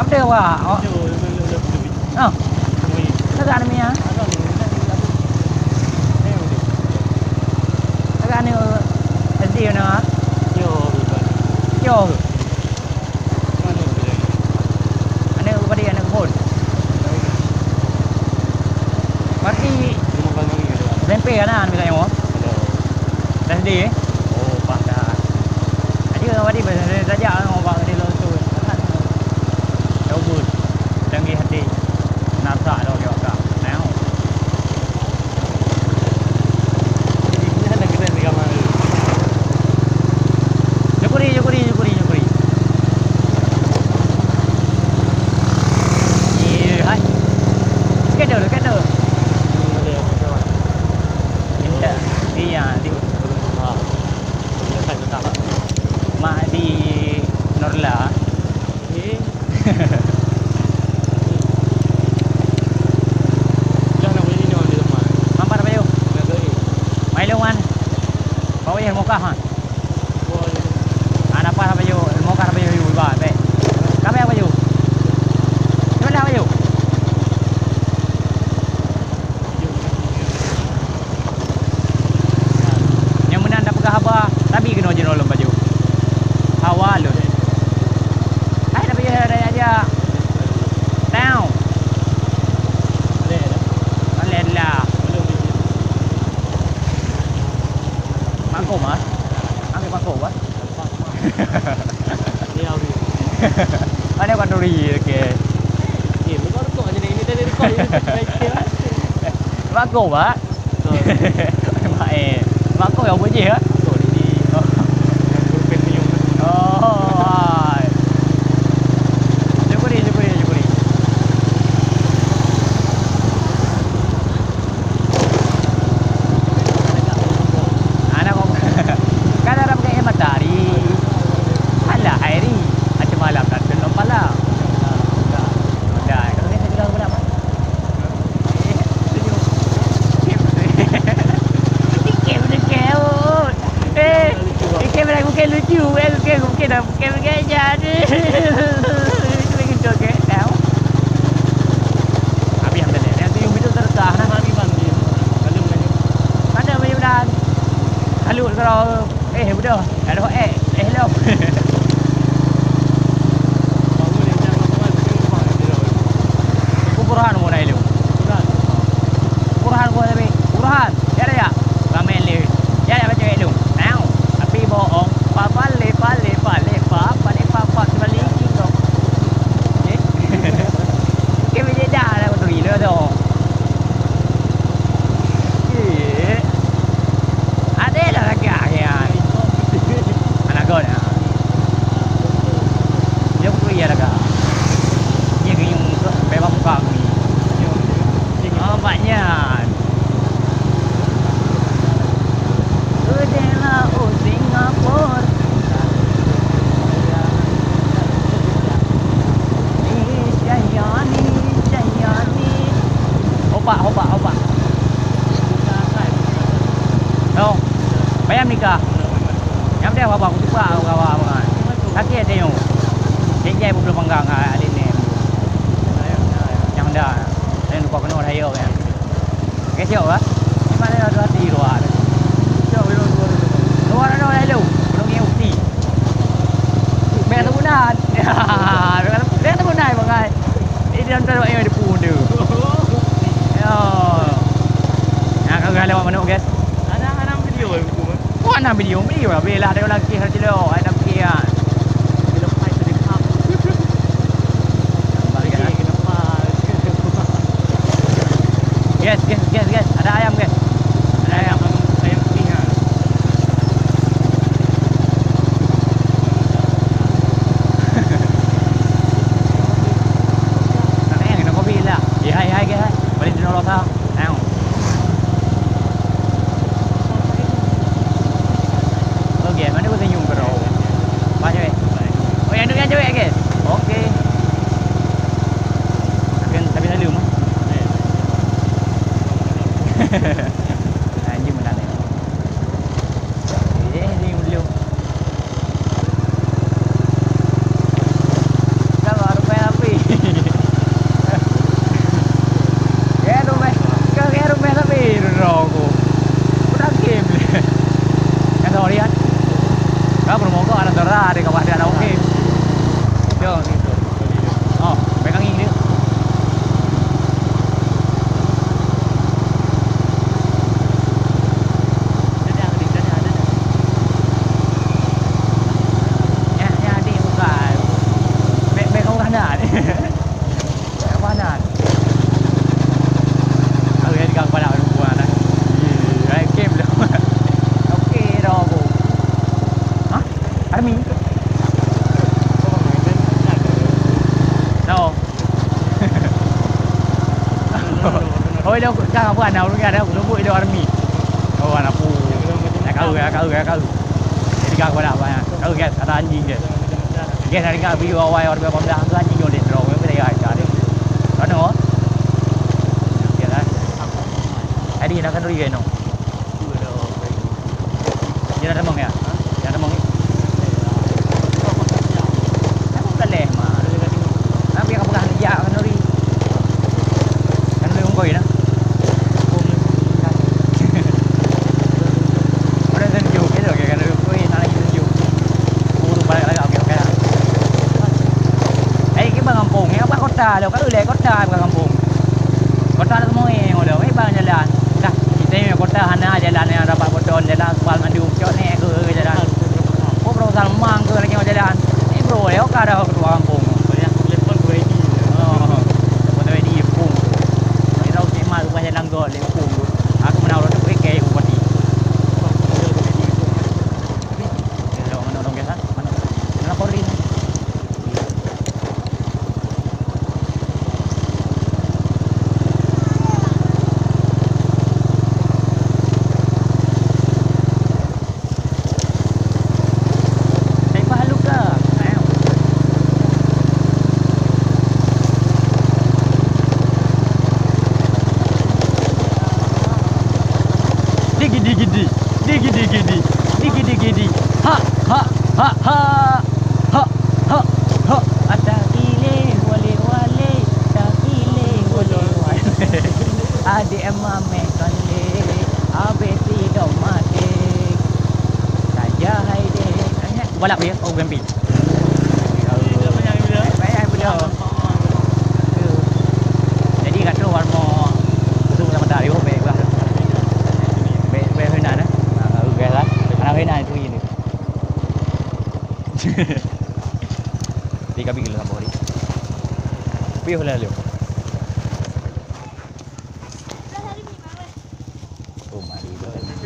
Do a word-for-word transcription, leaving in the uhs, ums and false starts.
Apa dia, Wak? Oh. Ha. Lagak ni, ya. Lagak ni, S D na. Yo. Aneuk padé, aneuk phon. Berarti S M P kan, aneuk misalnya, oh? S D, eh? Oh, pakat. Aja orang padé, biasa saja orang bak di luar tu. Jauh bus. Canggih hati. Nasa dah dia kat. Nah. Jukuri, jukuri, jukuri, jukuri. Iya, hai. Dekat tu, dekat tu. Minta. Iya, di. Mak di Norla. Dah nak bunyi nyoe di rumah. Mampar Bayu. Nak beli. Mai lôn wan. Bawa ya mokah ha. Wah, ya. Ana apa Bayu? Mokah Bayu yu ba be. Kabe Bayu? Cuba dah Bayu. Nyang meunan na peugah haba, tabi keunoe jinoe lom baju. Hawa lôn. Hai, tabi hai, ada aja. Tau. Alhamdulillah. Mangkok mah. Ambil mangkok bah. Ni aku. Mana kanduri ke? Eh, bukan rekod aja ni. Ini tadi rekod, ini tadi rekod. Mangkok bah. Mak, eh, mak kau yang bunyi, ya? Mak kau ni. Oh. Oh, ai. Syukuri, syukuri, syukuri. Anak kau. Kan ada pakai matahari. Alah, hari. Macam malam tak tenang pala. Dah, kalau kita bilang pula, Mak. Eh, ikan bela bukan lucu, eh, bukan, bukan dah, bukan, bukan jadi. Itu lagi tu, okey. Tahu. Habis yang tadi. Yang tu yang hidup terdekat, nah, kami bang di. Lalu lagi. Mana boleh bilang? Lalu kalau Eh, budak, aduh, eh, eh, hello. Kuburhan mau naik lu. Kuburhan gua tapi. Kuburhan, ya, ya. Ramai lu. Ya, ya, baca lu. Nau. Tapi bohong. Papa le, pale, pale, papa le, papa sebalik kau. Eh? Kami je dah nak betul gila tu. Eh. Ada lah lagi akhir. Anak kau ni. Dia pun iya dah. Dia kena muka, bebas muka aku ni. Oh, banyak. Udahlah, oh, Singapore. Ni, Syahya ni, Syahya ni. Hopak, hopak, hopak. Oh, payah nikah. Nyang deh babah kutupak kawa mangat. Sakét tengok. Cek jai bubulu panggang adik ni. Nyang dah. Lain lupa kena dah yo kan. Oke, siap bah. Di mana ada hati luar. Luar ada dah lu. Belum ngi ukti. Bek sebulan. Bek sebulan bangai. Ini dalam teruk yang ada pun tu. Yo. Nah, kau galau manok guys. Ada, ada video. Wah, na video, video lah. Bela ada lagi hal jelo, ada kia. Yes, yes, yes, yes. Ada ayam, guys. Ada ayam. Ayam putih, ha. Tak ada yang kena kopi lah. Ya, hai, hai, guys. Balik dulu lah, Kak. Tengok. Okey, mana gua senyum ke kau? Pas cewek. Oh, yang tu yang cewek ke? Okey. Kan tapi lalu mah. Oh, dah kang apa, anak urang ada, lubuk itu army. Oh, anak pu. Nak kau, nak kau, nak kau. Jadi kau pada apa? Kau guys, ada anjing guys. Guys, hari kau video awal, awal, awal, awal, anjing yang dia terus, apa dia, dia. Mana? Okey lah. Tadi nak kenduri kan, no? Dia dah demam ya? Dah demam ni? Aku tak leh mah. Tapi aku pegang dia kenduri. Kenduri ungkoi dah. Ada tunjuk gitu, okey, kenduri ungkoi, nak lagi tunjuk. Urus balik lagi, okey, okey. Eh, kita kampung ni, apa kota tu? Kalau leh kota bukan kampung. Kota tu semua eh, ngono. Eh, bang jalan. Dah, kita ni kota hana jalan yang dapat bodon, jalan aspal mandum. Cok ni ke, ke jalan. Oh, bro, Salmang ke lagi jalan. Eh, bro, ya, oka dah ketua kampung. Oh, yang telepon tu ready. Oh, telepon tu ready, pun. Kita okey, mal, rumah jalan gol, dia pun. Aku menang orang tu, okey, bupati. Kalau mana orang biasa, mana? Kena laporin. Saifah Luka. Ayo. Digi, digi, di. Digi, digi, di. Digi, digi, di. Ha, ha, ha, ha. Ha, ha, ha. Ada kile wale-wale, ada kile wale-wale. Adik emak meh kale, abis sidong maté. Saja hai dek. Balap dia, oh, berhenti. Payah pula. Jadi, kata warna khusus sama tadi, oh, baik lah. Baik, baik, Hainan, eh. Ah, baru gas lah. Anak Hainan itu ini. Tiga biji lah, Bori. Piuh lah, Leo.